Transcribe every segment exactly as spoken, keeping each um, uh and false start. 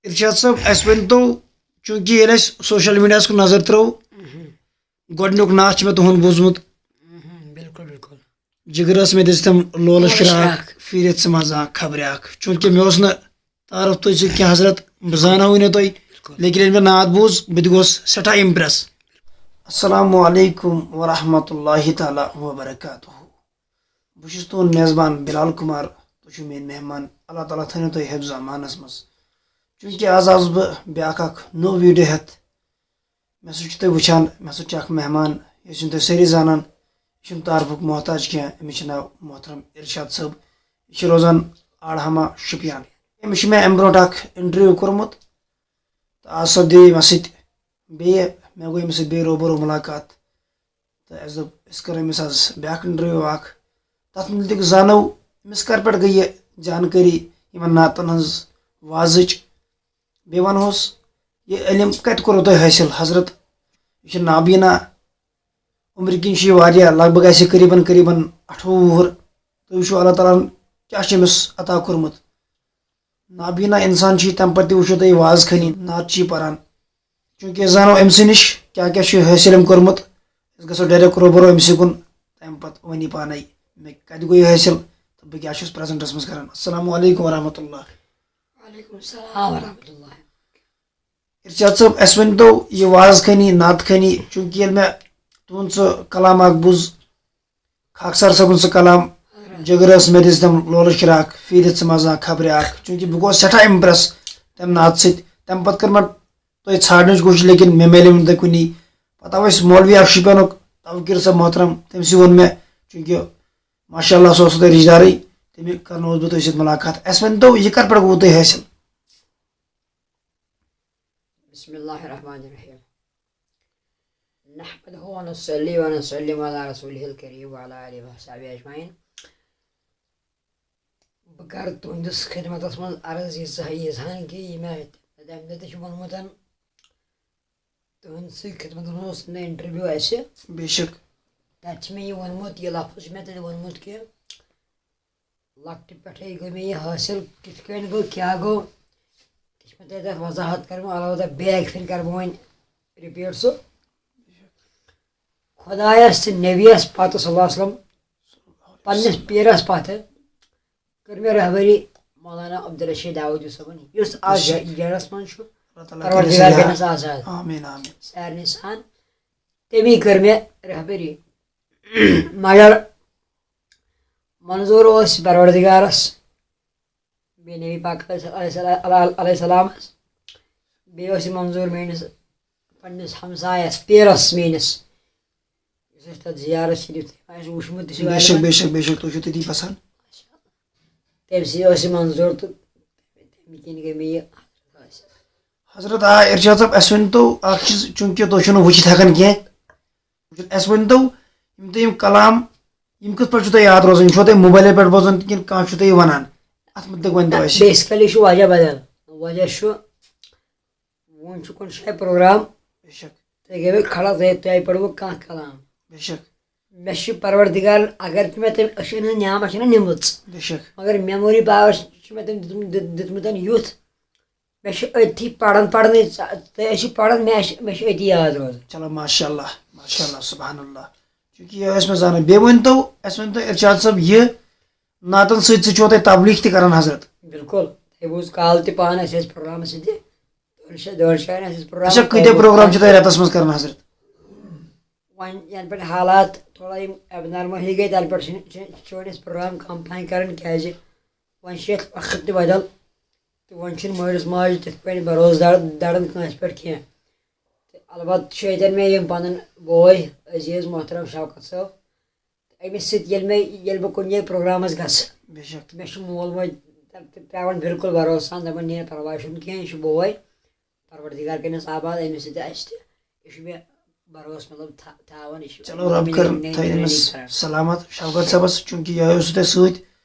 ارشاد صٲب، اَسہِ ؤنۍ تو، چوٗنٛکہِ ییٚلہِ اَسہِ سوشل میٖڈیاہَس کُن نظر ترٲو، گۄڈٕنیُک نعت چھُ مےٚ تُہُنٛد بوٗزمُت۔ بِلکُل، بِلکُل۔ جِگرَس مےٚ دِژ تٔمۍ لولہٕ لولہٕ شراکھ، شراکھ۔ پھیٖرِتھ ژٕ منٛز اکھ خبرِ اکھ۔ چوٗنٛکہِ مےٚ اوس نہٕ تعارُف تُہۍ سۭتۍ کینٛہہ حضرت، بہٕ زانہوٕے نہٕ تۄہہِ، بِلکُل۔ لیکن ییٚلہِ مےٚ نعت بوٗز، بہٕ تہِ گوس سٮ۪ٹھاہ impress۔ السلام علیکم ورحمۃ اللہ تعالیٰ وبرکاتہ۔ بہٕ چھُس تُہُنٛد میزبان بلال کمار، تُہۍ چھِو میٲنۍ مہمان۔ اللہ تعالیٰ تھٲینو تۄہہِ حفظ امانس منٛز۔ چوٗنٛکہِ آز آوُس بہٕ بیٛاکھ اکھ نوٚو video ہٮ۪تھ۔ مےٚ سۭتۍ چھِو تُہۍ وٕچھان، مےٚ سۭتۍ چھِ اکھ مہمان، یُس زن تُہۍ سٲری زانان، یہِ چھُنہٕ تعارفُک محتاج کینٛہہ، أمِس چھُ ناو محترم ارشاد صٲب۔ یہِ چھُ روزان آڑہما، شُپین۔ أمِس چھُ مےٚ امہِ برونٛٹھ اکھ interview کوٚرمُت، تہٕ آز سپدے مےٚ سۭتۍ بیٚیہِ، مےٚ گوٚو أمِس سۭتۍ بیٚیہِ روبرو مُلاقات۔ تہٕ اَسہِ دوٚپ، أسۍ کَرو أمِس آز بیٛاکھ interview اَکھ۔ تَتھ مُتعلِق زانو، أمِس کَر پٮ۪ٹھ گٔے یہِ جانکٲری یِمَن نعتَن ہٕنٛز، وازٕچ؟ بیٚیہِ وَنہوس، یہِ علم کَتہِ کوٚروٕ تۄہہِ حٲصِل، حضرت؟ یہِ چھِ نابینا، عمرِ کِنۍ چھُ یہِ واریاہ، لگ بگ آسہِ یہِ قریٖباً، قریٖباً اَٹھووُہ وُہُر۔ تُہۍ وٕچھِو، اللہ تعالیٰ ہَن کیٛاہ چھُ أمِس عطا کوٚرمُت۔ نابینا انسان چھُ یہِ، تَمہِ پتہٕ تہِ وٕچھِو تُہۍ یہِ واز خٲنی، نعت چھُ یہِ پران۔ چوٗنٛکہِ أسۍ زانو أمۍ سٕے نِش کیٛاہ کیٛاہ چھُ حٲصِل أمۍ کوٚرمُت، أسۍ گژھو direct روبرو أمۍ سٕے کُن، تَمہِ پتہٕ وَنہِ یہِ پانے مےٚ کَتہِ گوٚو یہِ حٲصِل تہٕ بہٕ کیٛاہ چھُس presentس منٛز کران۔ السلام علیکم ورحمۃ اللہ۔ وعلیکم السلام ورحمۃ اللہ۔ ارشاد صٲب، اَسہِ ؤنۍ تو یہِ واز خٲنی، نعت خٲنی، چوٗنٛکہِ ییٚلہِ مےٚ تُہُنٛد سُہ کلام اکھ بوٗز، خاکسار صٲبُن سُہ کلام، جگرس مےٚ دِژ تٔمۍ لولہٕ شراکھ، پھیٖرِتھ ژٕ منٛز اکھ خبرِ اکھ۔ چوٗنٛکہِ بہٕ گوس سٮ۪ٹھاہ impress تَمہِ نعتہٕ سۭتۍ۔ تَمہِ پتہٕ کٔر مےٚ تۄہہِ ژھانٛڈنٕچ کوٗشِش، لیکن مےٚ میلیو نہٕ تۄہہِ کُنی۔ پتہٕ آو اَسہِ مولوی اکھ شُپینُک، توقیٖر صٲب محترم، تٔمۍ سٕے ووٚن مےٚ، چوٗنٛکہِ ماشاء اللہ سُہ اوس تۄہہِ رِشتہٕ دارٕے، تٔمۍ کرنووُس بہٕ تۄہہِ سۭتۍ مُلاقات۔ اَسہِ ؤنۍ تو، یہِ کر پٮ۪ٹھ گوٚو تۄہہِ حٲصِل؟ بسم اللہ الرحمن الرحیم۔ نحمده ونصلي ونسلم على رسوله الكريم وعلى آله وصحبه أجمعين۔ بہٕ کرٕ تُہنٛدِس خدمتس منٛز عرض ییٖژاہ ییٖژہن کہِ یہِ مےٚ تَمہِ دۄہ تہِ چھُ ووٚنمُت، تُہنٛدسٕے خدمتس منٛز اوس نہٕ interview اَسہِ۔ بے شک۔ تَتہِ چھُ مےٚ یہِ ووٚنمُت، یہِ لفظ چھُ مےٚ تَتہِ ووٚنمُت کہِ لۄکٹہِ پٮ۪ٹھَے گوٚو مےٚ یہِ حٲصِل، کِتھ کٔنۍ گوٚو، کیٛاہ گوٚو، تہِ چھِ مےٚ تۄہہِ تَتھ وضاحت کَرٕنۍ۔ البتہ بیٚیہِ اَکہِ پھِرِ کَرٕ بہٕ وۄنۍ repeat سُہ۔ خۄدایَس تہٕ نبیَس پَتہٕ صلی اللہ علیہ وسلم، پنٛنِس پیٖرَس پَتہٕ کٔر مےٚ رہبری مولانا عبدالرشیٖد داوودی صٲبَن، یُس آز جے-، جیلَس منٛز چھُ، اللہ تعالیٰ کٔرِنَس پروردگار رِہا۔ کٔرِنَس آزاد۔ آمین، آمین۔ سارنٕے سان تٔمی کٔر مےٚ رہبری۔ مگر منظوٗر اوس پروردگارس، بیٚیہِ نبی پاک علیہ السلام، علیہ السلامس، بیٚیہِ اوس یہِ منظوٗر میٲنِس پننِس ہمسایس، پیٖرس میٲنِس، یُس اَسہِ تَتھ زیارت چھِ دِتھ، آسہِ وٕچھمُت تہِ چھُ بے شک، واریاہ۔ بے شک، بے شک، تُہۍ چھِو تٔتی بسان۔ تٔمۍ سٕے اوس یہِ منظوٗر تہٕ تَمہِ کِنۍ گٔے مےٚ یہِ۔ حضرت، آ، ارشاد صٲب، اَسہِ ؤنۍ تو اکھ چیٖز، چوٗنٛکہِ تُہۍ چھِو نہٕ وٕچھِتھ ہٮ۪کان کینٛہہ۔ اَسہِ ؤنۍ تو، یِم تُہۍ یِم کلام، یِم کِتھ پٲٹھۍ چھِو تۄہہِ یاد روزان؟ یِم چھِوا تۄہہِ موبایلہٕ پٮ۪ٹھ بوزان کِنہٕ کانٛہہ چھُو تُہۍ یہِ وَنان؟ اَتھ مُتعلِق ؤنۍ تو اَسہِ۔ Basically چھُ وجہ بدل۔ وجہ چھُ، وۄنۍ چھُ کُنہِ جایہِ program، بے شک۔ تُہۍ گٔیوٕ کھڑا، تۄہہِ، تۄہہِ پَرو کانٛہہ کلام۔ بے شک۔ مےٚ چھُ پروردگار، اگر تہِ مےٚ تٔمۍ أچھن ہٕنٛز نعمت چھَنہ نِمٕژ، بے شک۔ مگر memory power چھُ مےٚ تٔمۍ دیُتمُت، دیُت-، دیُتمُت یُتھ، مےٚ چھُ أتھی پران، پرنٕے ژ-، تُہۍ ٲسِو پران، مےٚ چھُ، مےٚ چھُ أتی یاد روزان۔ چلو، ماشاء اللہ، ماشاء اللہ، سبحان اللہ۔ چوٗنٛکہِ یہِ ٲسۍ مےٚ زانان۔ بیٚیہِ ؤنۍ تو، اَسہِ ؤنۍ تو ارشاد صٲب، یہِ نعتن سۭتۍ سۭتۍ چھُوا تُہۍ تبلیغ تہِ کران حضرت؟ بِلکُل، تۄہہِ بوٗز کال تہِ پانہٕ، اَسہِ ٲسۍ پروگرامس سۭتۍ تہِ، دۄن شا-، دۄن جاین اَسہِ ٲسۍ پروگرام۔ اچھا، کۭتیاہ پروگرام چھِ تۄہہِ رٮ۪تس منٛز کران حضرت؟ وۄنۍ ینہٕ پٮ۪ٹھ حالات تھوڑا یِم abnormal ہی گٔے، تنہٕ پٮ۪ٹھ چھِنہٕ، چھِ، چھِ وۄنۍ أسۍ پروگرام کم پہن کران، کیازِ وۄنۍ چھِ یتھ وقت تہِ بدل، تہٕ وۄنۍ چھِنہٕ مٲلِس ماجہِ تِتھ پٲٹھۍ بھروسہٕ دار، داران کٲنٛسہِ پٮ۪ٹھ کینٛہہ۔ تہٕ البتہٕ چھُ ییٚتٮ۪ن مےٚ یِم پنُن بوے عزیز محترم شوکت صٲب، أمِس سۭتۍ ییٚلہِ مےٚ، ییٚلہِ بہٕ کُنہِ جایہِ پروگرامس گژھٕ، بے شک۔ مےٚ چھُ مول موج تہِ پٮ۪وان بِلکُل بھروسہٕ سان، دپان، "نیر، پرواے چھُنہٕ کینٛہہ، یہِ چھُ بوے، پروردگار کٔرِنَس آباد، أمِس سۭتۍ آسہِ تہِ، یہِ چھُ مےٚ بھروسہٕ، مطلب، تھا-، تھاوان، یہِ چھُ چلو، رب مےٚ کرن نیرِ تھٲیِن أمِس نیرِ کران۔" سلامت۔ شوکت صٲبس، چوٗنٛکہِ یہِ آیو سُہ تۄہہِ سۭتۍ،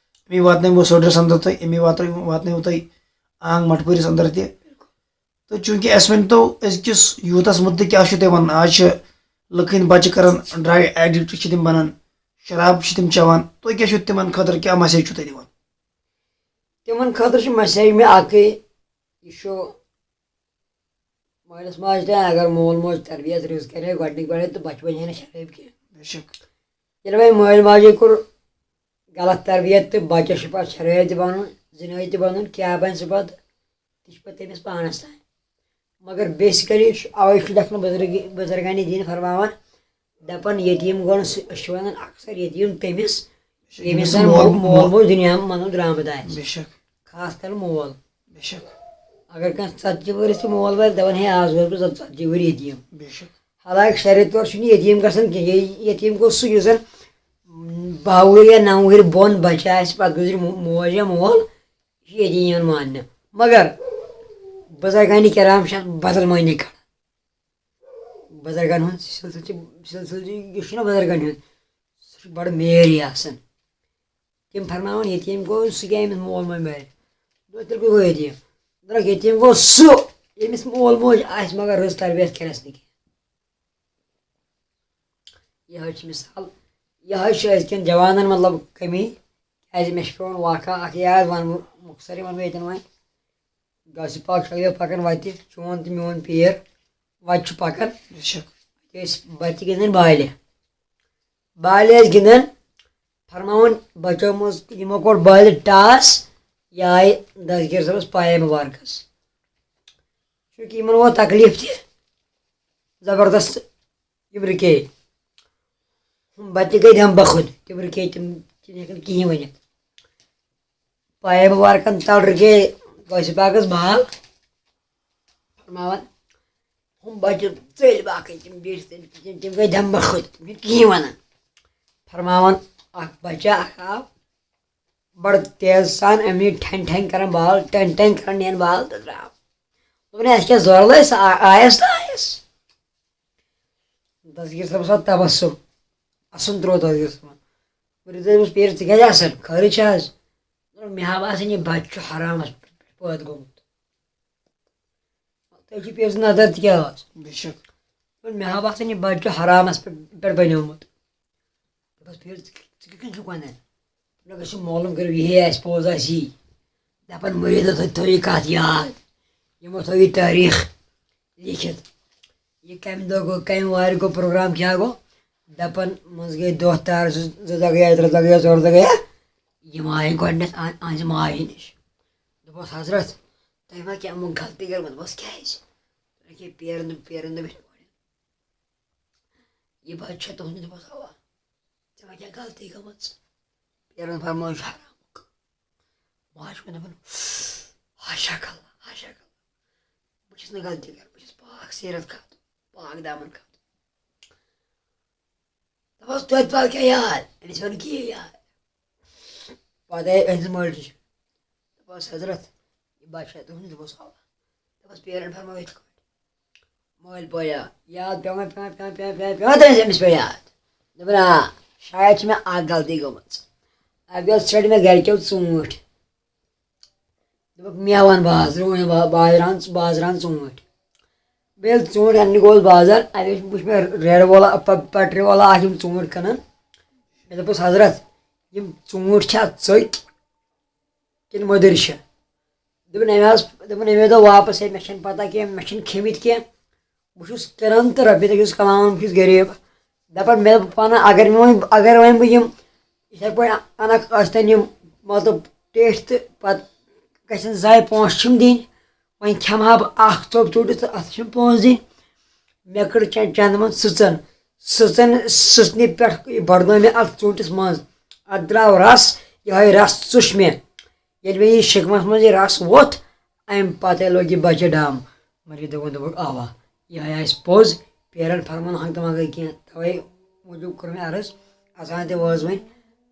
أمی واتنٲوِو سوڈرس اندر تُہۍ، أمی واتنٲوِو، واتنٲوِو تُہۍ آنگ مٹپٲرِس اندر تہِ۔ تہٕ چوٗنٛکہِ اَسہِ ؤنۍ تو، أزکِس یوٗتھس مُتعلِق کیٛاہ چھُو تُہۍ وَنان؟ آز چھِ لُکہٕ ہٕنٛدۍ بَچہٕ کران، drug addict چھِ تِم بَنان، شراب چھِ تِم چٮ۪وان۔ تُہۍ کیٛاہ چھِو تِمن خٲطرٕ، کیٛاہ message چھِو تُہۍ دِوان؟ تِمن خٲطرٕ چھِ message مےٚ اَکٕے، یہِ چھُ مٲلِس ماجہِ تہِ اگر مول موج تربیت رٕژ کرِ گۄڈٕنِکۍ پٮ۪ٹھے تہٕ بچہِ بنہِ ہے نہٕ شرٲبۍ کینٛہہ۔ بے شک۔ ییٚلہِ وۄنۍ مٲلۍ ماجہِ کوٚر غلط تربیت تہٕ بچس چھُ پتہٕ شرٲبۍ تہِ بنُن، زِنٲے تہِ بنُن، کیٛاہ بنہِ سُہ پتہٕ؟ تہِ چھُ پتہٕ تٔمِس پانس تام۔ مگر basically چھُ اوے چھُ لیکھنہٕ بُزرگی بُزرگانِ دیٖن فرماوان، دپان یتیٖم گوٚو نہٕ سُہ، أسۍ چھِ ونان اکثر یتیٖم تٔمِس، ییٚمِس ییٚمِس زن مول مول مول دُنیا منٛز درامُت آسہِ، بے شک۔ خاص کر مول۔ بے شک۔ اگر کانٛہہ ژتجی ؤرِش تہِ مول واتہِ، دپان ہے آز گوس بہٕ زن ژتجی ؤری یتیٖم۔ بے شک۔ حالانکہ شرعی طور چھُنہٕ یتیٖم گژھان کینٛہہ۔ یہِ یتیٖم گوٚو سُہ یُس زن باہ وُہٕرۍ یا نو وُہٕرۍ بۄن بچہِ آسہِ، پتہٕ گُزرِ مو- موج یا مول، یہِ چھُ یتیٖم یِوان ماننہٕ۔ مگر بُزرگانِ کرام چھِ اتھ بدل معنی کڑان۔ بُزرگن ہُنٛد سلسلہٕ چھُ، سلسلہٕ چھُ، یہِ چھُنہ بُزرگن ہُنٛد، سُہ چھُ بڑٕ میٖٹھ آسان۔ تِم فرماوان یتیٖم گوٚو سُہ کیٛاہ ییٚمِس مول موج مرِ۔ دوٚپُس تیٚلہِ کُس گوٚو یتیٖم؟ دوٚپُکھ یتیٖم گوٚو سُہ ییٚمِس مول موج آسہِ مگر رٕژ تربیت کرٮ۪س نہٕ کینٛہہ۔ یِہوٚے چھِ مثال، یِہوٚے چھِ أزکٮ۪ن جوانن مطلب کمی۔ کیٛازِ مےٚ چھِ پٮ۪وان واقعہ اکھ یاد، ونہٕ بہٕ مختصرٕے ونہٕ بہٕ ییٚتٮ۪ن وۄنۍ۔ غوث پاک چھُ اَتہِ پَکان وَتہِ، چون تہٕ میون پیٖر وَتہِ چھُ پَکان۔ بے شک۔ أسۍ بَچہِ گِنٛدان بالہِ۔ بالہِ ٲسۍ گِنٛدان، فرماوان بَچو منٛز یِمو کوٚر بالہِ ٹاس، یہِ آیہِ دستگیٖر صٲبَس پایہِ مُبارکَس۔ چوٗنٛکہِ یِمَن ووت تکلیٖف تہِ زبردست، یِم رُکے۔ ہُم بَچہِ گٔے دَم بَخُد، تِم رُکے، تِم، تِم ہیٚکَن کِہیٖنۍ ؤنِتھ۔ پایہِ مُبارکَن تَل رُکے غوث پاکَس بال۔ فرماوان، ہُم بَچہِ ژٔلۍ باقٕے، تِم بیٖٹھۍ تٔتھۍ کِچن، تِم گٔے دَم بَخُد، تِم چھِنہٕ کِہیٖنۍ وَنان۔ فرماوان، اَکھ بَچہ اَکھ آو، بَڑٕ تیز سان أمۍ نی ٹھٮ۪ن ٹھٮ۪ن کَران بال، ٹھٮ۪ن ٹھٮ۪ن کَران نِیَن بال تہٕ درٛاو۔ دوٚپُن، اَسہِ کیٛاہ زورٕ لٲج، سُہ آ-، آیَس تہٕ آیَس۔ دستگیٖر صٲبَس آو تبسُم، اَسُن ترٛوو دستگیٖر صٲبَن۔ دوٚپُس، پیٖر، ژٕ کیٛازِ اَسان؟ خٲرٕے چھا حظ؟ دوٚپُن، مےٚ ہا باسان، یہِ بَچہٕ چھُ حرامَس پٮ۪ٹھ پٲدٕ گوٚمُت۔ تُہۍ چھِو پیٖر سٕنٛز نظر تہِ کیٛاہ ٲس؟ بے شک۔ دوٚپُن، مےٚ ہا باسان، یہِ بَچہٕ چھُ حرامَس پٮ۪ٹھ، پٮ۪ٹھ بَنیومُت۔ دوٚپُس، پیٖر، ژٕ ژٕ کِتھ کٔنۍ چھُکھ وَنان؟ مےٚ گژھِ معلوم کٔرِو، یہِ ہے اَسہِ پوٚز آسہِ یی۔ دَپان، مُریٖدو تھٲے، تھٲیِو یہِ کَتھ یاد، یِمو تھٲیِو یہِ تٲریٖخ لیٖکھِتھ۔ یہِ کَمہِ دۄہ گوٚو، کَمہِ وارِ گوٚو، پروگرام کیٛاہ گوٚو؟ دَپان، منٛزٕ گٔے دۄہ تار، زٕ، زٕ دۄہ گٔیا، ترٛےٚ دۄہ گٔیا، ژور دۄہ گٔیا، یِم آیہِ گۄڈٕنٮ۪تھ، آ-، أہنٛزِ ماجہِ نِش۔ دوٚپُس، حضرت، تۄہہِ ما کینٛہہ مو غلطی کٔرمٕژ؟ دوٚپُس، کیٛازِ؟ دوٚپُکھ، یہِ پیرَن، پیرَن دوٚپ یِتھ پٲٹھۍ، یہِ بَچہٕ چھا تُہُنٛد؟ دوٚپُس، اَوا۔ ژےٚ ما کینٛہہ غلطی گٔمٕژ؟ پیرَن فرموو، یہِ چھُ حرامُک۔ ماجہِ چھُ مےٚ دَپان، حاشا کَلہٕ، حاشا کَلہٕ۔ بہٕ چھَس نہٕ غلطی کَران، بہٕ چھَس پاک سیٖرت کھاتُن، پاک دامن کھاتُن۔ دَپان، توتہِ پَتہٕ کیٛاہ یاد؟ أمِس ووٚن کِہیٖنۍ یاد۔ پَتہٕ آیہِ أہنٛزِ مٲلۍ نِش۔ دوٚپمَس، حضرت، یہِ بَچہٕ چھا تُہُنٛد؟ دوٚپمَس، اَوا۔ دوٚپمَس، پیرَن فرمٲو یِتھ کٲٹھۍ۔ مٲلۍ پویا یاد پٮ۪وان، پٮ۪وان، پٮ۪وان، پٮ۪وان، پٮ۪وان، پٮ۪وان تٔمِس أمِس پٮ۪ٹھ یاد۔ دوٚپُن، آ، شاید چھِ مےٚ اَکھ غلطی گٔمٕژ۔ اَکہِ دۄہ ژھٲنٛڈۍ مےٚ گَرِکیو ژوٗنٛٹھۍ۔ دوٚپُکھ، مےٚ وَن بازرٕ، وۄنۍ با-، بازران، بازران ژوٗنٛٹھۍ۔ بہٕ ییٚلہِ ژوٗنٛٹھۍ اَننہِ گوس بازر، اَتہِ وٕچھ، وٕچھ مےٚ ریڈٕ وولا، پ-، پٹرِ وولا اَکھ یِم ژوٗنٛٹھۍ کٕنان۔ مےٚ دوٚپُس، حضرت، یِم ژوٗنٛٹھۍ چھا ژٔکۍ کِنہٕ مٔدٕرۍ چھِ؟ دوٚپُن، أمۍ حظ، دوٚپُن، أمۍ حظ دوٚپ واپس، ہے، مےٚ چھَنہٕ پَتہ کینٛہہ، مےٚ چھِنہٕ کھیٚمٕتۍ کینٛہہ۔ بہٕ چھُس کٕنان تہٕ رۄپیہِ دَہ چھُس کَماوان، بہٕ چھُس غریٖب۔ دَپان، مےٚ دوٚپ پانہٕ، اگر مےٚ وۄنۍ، اگر وۄنۍ بہٕ یِم یِتھَے پٲٹھۍ اَنَکھ ٲسۍتَن یِم، مطلب، ٹیٚٹھۍ تہٕ پَتہٕ گژھن زایہِ پونٛسہٕ چھِم دِنۍ، وۄنۍ کھٮ۪مہٕ ہا بہٕ اَکھ ژوٚپ ژوٚٹِتھ تہٕ اَتھ چھِم پونٛسہٕ دِنۍ۔ مےٚ کٔڑ چَ-، چَنٛدٕ منٛز سٕژَن، سٕژَن، سٕژنہِ پٮ۪ٹھ یہِ بَڑنٲو مےٚ اَتھ ژوٚٹِس منٛز۔ اَتھ درٛاو رَس، یِہوٚے رَس ژوٚچ مےٚ۔ ییٚلہِ مےٚ یہِ شِکمَس منٛز یہِ رَس ووٚتھ، اَمہِ پَتَے لوٚگ یہِ بَچہِ ڈَم۔ مگر یہِ دوٚپُن، دوٚپُکھ، اَوا، یِہوٚے آسہِ پوٚز، پیرَن فرماوُن ہنٛگتہٕ منٛگَے کینٛہہ۔ تَوَے موٗجوٗب کوٚر مےٚ عرض، اَژان تہِ وٲژ وۄنۍ،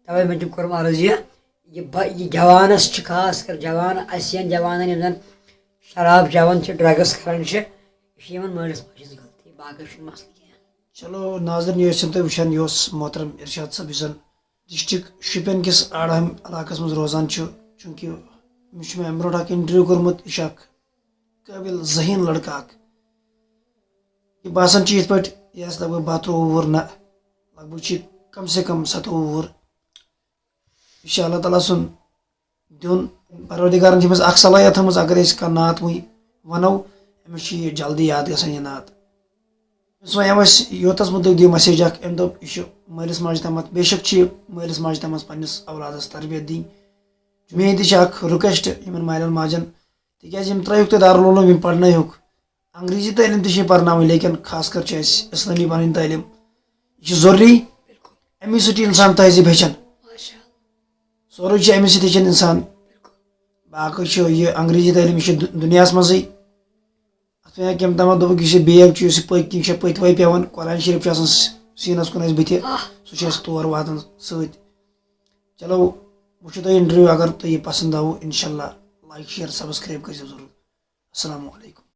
تَوَے موٗجوٗب کوٚرُم عرض یہِ، یہِ بَ-، یہِ جوانَس چھِ خاص کر جوان، اَسہِ یَن جوانَن یِم زَن شراب چٮ۪وان چھِ، ڈرٛگٕس کَران چھِ، یہِ چھِ یِمَن مٲلِس ماجہِ ہِنٛز غلطی، باقٕے چھُنہٕ مسلہٕ کینٛہہ۔ چلو ناظرین، یہِ ٲسِو تُہۍ وٕچھان، یہِ اوس محترم ارشاد صٲب، یُس زَن ڈسٹرکٹ شُپین کِس آڑہم علاقس منٛز روزان چھُ، چوٗنٛکہِ أمِس چھُ مےٚ اَمہِ برونٛٹھ اکھ انٹرویو کوٚرمُت، یہِ چھُ اکھ قٲبِل ذہین لڑکہٕ اکھ۔ یہِ باسان چھُ یِتھ پٲٹھۍ یہِ آسہِ لگ بگ باہ ترٛۆوُہ وُہُر، نہ، لگ بگ چھُ یہِ کم سے کم ستووُہ وُہُر۔ یہِ چھُ اللہ تعالیٰ سُنٛد دیُن، پروردگارن چھِ أمِس اکھ صلٲحیت تھٲومٕژ، اگر أسۍ کانٛہہ نعت وٕنۍ وَنو، أمِس چھُ یہِ جلدی یاد گژھان یہِ نعت۔ أمِس وَنیو اَسہِ یوتَس مُتعلِق دِیِو message اَکھ، أمۍ دوٚپ یہِ چھُ مٲلِس ماجہِ تامَتھ، بے شک چھِ یہِ مٲلِس ماجہِ تامَتھ پنٛنِس اولادَس تربیت دِنۍ۔ مےٚ تہِ چھِ اَکھ request یِمَن مالٮ۪ن ماجٮ۪ن، تِکیٛازِ یِم ترٛٲیِکھ تُہۍ دارالعلوم، یِم پَرنٲیہُکھ، انگریزی تعلیٖم تہِ چھِ یہِ پَرناوٕنۍ، لیکن خاص کر چھِ اَسہِ اِسلٲمی پَنٕنۍ تعلیٖم، یہِ چھِ ضروٗری۔ اَمی سۭتۍ چھُ اِنسان تہذیٖب ہیٚچھان، ماشاء اللہ۔ سورُے چھُ اَمی سۭتۍ ہیٚچھان اِنسان۔ باقٕے چھُ یہِ انگریزی تعلیٖم، یہِ چھِ دُ- دُنیاہَس منٛزٕے۔ اَتھ وَنہِ کٔمۍ تامَتھ دوٚپُکھ، یُس یہِ bag چھُ، یُس یہِ پٔتۍ کِنۍ چھِ، پٔتۍ وَے پٮ۪وان، قرآن شریٖف چھُ آسان س- سیٖنَس کُن اَسہِ بٕتھِ، آہ۔ سُہ چھُ اَسہِ تور واتان سۭتۍ۔ چلو، وٕچھِو تُہۍ interview، اگر تۄہہِ یہِ پَسنٛد آوُ، اِنشاء اللہ like share subscribe کٔرۍزیو ضروٗر۔ السلام علیکم۔